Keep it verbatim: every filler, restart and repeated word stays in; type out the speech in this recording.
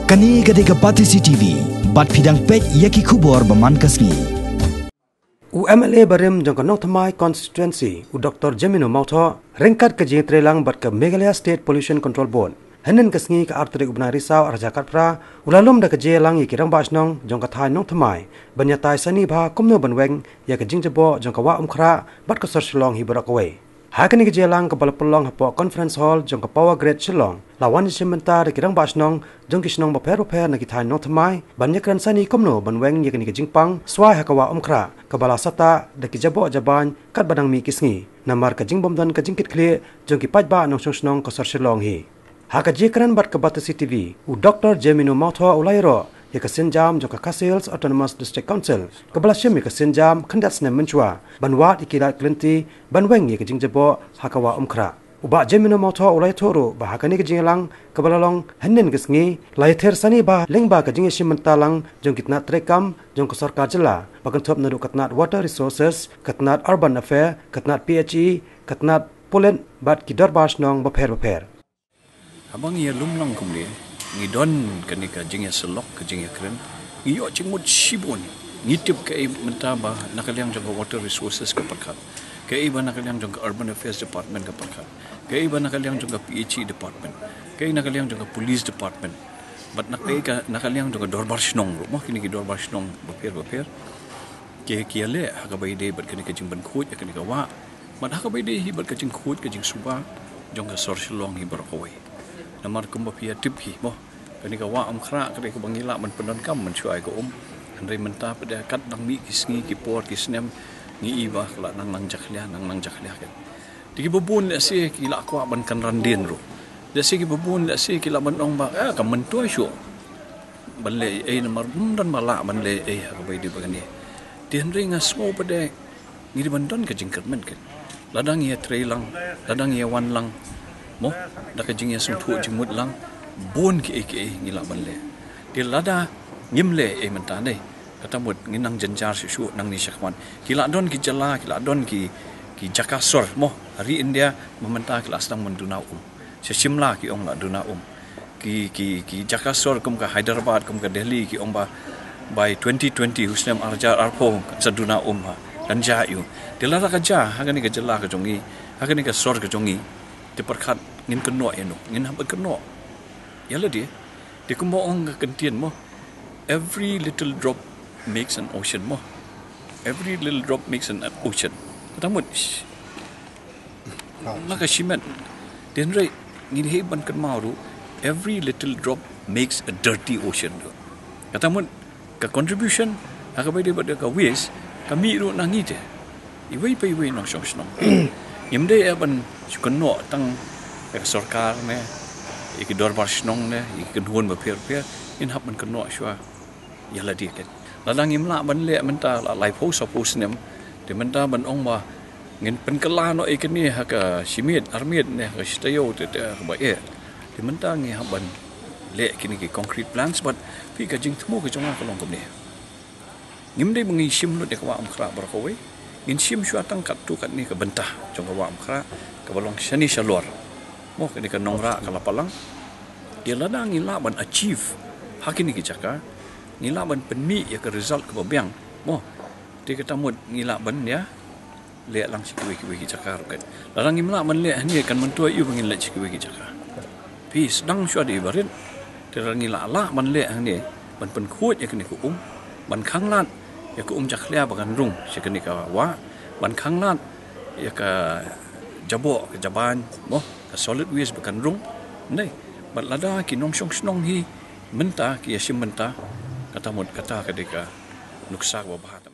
Kane ka dei ka Batesi T V, bad phi dang peit ïa ki khubor ba man ka sngi. U M L A barim jong ka Nongthymmai Constituency, u Doctor Jemino Mawthoh, ryngkat ka jingtreilang bad ka Meghalaya State Pollution Control Board, hynnin ka sngi ka ar tarik u bnai Risaw ar hajar khatphra, u la lum da ka jingïalang ïa ki rangbah shnong jong ka thaiñ Nongthymmai ban ïatai sani bha kumno ban weng ïa ka jingjaboh jong ka Wah Umkhrah bad ka sor Shillong hi baroh kawei. Ha kane ka jingïalang kaba la pynlong hapoh Conference Hall jong ka Power Grid Shillong, la wan ïashim bynta da ki rangbah shnong jong ki shnong bapher bapher na ki thaiñ Nongthymmai ban ïakren sani kumno ban weng ïa kane ka jingpang swai ha ka Wah Umkhrah kaba la sahtah da ki jaboh jabaiñ katba dang mih ki sngi namar ka jingbymdon ka jingkitkhlieh jong ki paidbah nongshong shnong ka sor Shillong hi. Ha ka jingïakren bad ka Batesi T V, u Doctor Jemino Mawthoh u la ïaroh ïa ka sienjam jong ka Khasi Hills Autonomous District Council kaba la shim ïa ka sienjam khyndiat snem mynshuwa ban wad ïa ki lad ki lynti ban weng ïa ka jingjaboh ha ka Wah Umkhrah. U Bah Jemino Mawthoh u la ïathuh ruh ba ha kane ka jingïalang kaba la long hynnin ka sngi, la ïathir sani bha lyngba ka jingïashim bynta lang jong ki tnat treikam jong ka sorkar jylla ba kynthup naduh ka tnat Water Resources, ka tnat Urban Affairs, ka tnat P H E, ka tnat Pulit bad ki dorbar shnong bapher bapher. Haba ngi ïalum lang kumne, ngi don kane ka jingïasyllok, ka jingïakren, ngi ïoh jingmut shibun. Ngi tip kaei mynta ba na ka liang jong ka Water Resources ka pyrkhat, kaei ba na ka liang jong ka Urban Affairs Department ka pyrkhat, kaei ba na ka liang jong ka P H E Department, kaei na ka liang jong ka Police Department, bad na kaei ka, na ka liang jong ka dorbar shnong ruh, mo, kine ki dorbar shnong bapher bapher. Ki, ki ïaleh ha kaba ïadei bad kane ka jingpynkhuid ïa kane ka wah, bad ha kaba ïadei hi bad ka jingkhuid ka jingsuba jong ka sor Shillong hi baroh kawei. Namar kumba phi ïatip hi, mo, kane ka Wah Umkhrah ka dei kaba ngi lah ban pyndonkam mynshuwa ïa ka um. Hynrei mynta pat de kat dang mih ki sngi, ki por, ki snem, ngi i ba ka la nang nang jakhlia, nang nang jakhlia kan. Te kiba bun lehse ki la kwah ban kynran dien ruh. Lehse kiba bun lehse ki la ban ong ba, eh, ka myntoi shuh ban leh ei, namar bym don ba lah ban leh ei ha kaba ïadei bad kane. Te hynrei nga sngew pat de ngi dei ban don ka jingkyrmen kan. Lada ngi ïatrei lang, lada ngi ïawan lang, mo, da ka jingïasngewthuh jingmut lang, bun kiei kiei ngi lah ban leh. Te lada ngim leh ei mynta ne, kata mut ngin nang jynjar shuh shuh nangne shakhmat. Ki la don ki jylla, ki la don ki, ki jaka sor, mo, ha ri India, ma mynta ki la sdang ban duna um. Sha Shimla ki ong la duna um. Ki, ki, ki jaka sor kum ka Hyderabad, kum ka Delhi, ki ong ba by twenty twenty, u snem ar hajar arphew, kan sa duna um ha. Kan jia ïa u. Te lada ka jia ha kane ka jylla ka jong ngi, ha kane ka sor ka jong ngi, te pyrkhat ngin kynnoh ïano, ngin hap ban kynnoh ïa lade. Te kumba ong ka kyntien, mo, every little drop makes an ocean, mo. Every little drop makes an ocean. Kata mut, la ka shimet. Te hynrei ngi dei ban kynmaw ruh, every little drop makes a dirty ocean ruh. Kata mut ka contribution ha kaba ïadei bad ka waste ka mih ruh na ngi te, iwei pa iwei nongshong shnong. Ngim dei ïa ban shu kynnoh tang ïa ka sorkar ne, ïa ki dorbar shnong ne, ïa ki kynhun bapher bapher. Ngin hap ban kynnoh shuwa ïa lade kan. Lada ngim lah ban leh mynta la laiphew sawphew snem, te mynta ban ong ba ngin pynkylla noh ïa kine ha ka shimiet armiet ne ha ka shitaïew te, te ha kaba eh. Te mynta ngi hap ban leh kine ki concrete plans, bad phi, ka jingthmu ka jong nga ka long kumne. Ngim dei ba ngi shim lut ïa ka Wah Umkhrah baroh kawei. Ngin shim shuwa tang katto katne ka bynta jong ka Wah Umkhrah kaba long shane shalor. Mo, kane ka nongrah ka la palang. Te lada ngi lah ban achieve ha kine ki jaka, ngi lah ban pynmih ïa ka result kaba biang, mo, te kata mut ngi lah ban ïa leh lang sha kiwei kiwei ki jaka ruh kan. Lada ngim lah ban leh hangne, kan myntoi ïa u ba ngin leh sha kiwei ki jaka. Phi, sdang shuwa da i barit. Te lada ngi lah, lah ban leh hangne, ban pynkhuid ïa kane ka um, ban khanglad ïa ka um jakhlia ba kan rung sha kane ka wah, ban khanglad ïa ka jaboh ka jabaiñ, mo, ka solid waste ba kan rung. Nai, bad lada ki nongshong shnong hi mynta ki ïashim bynta, kata mut kata ka dei ka nuksa kaba bha tam.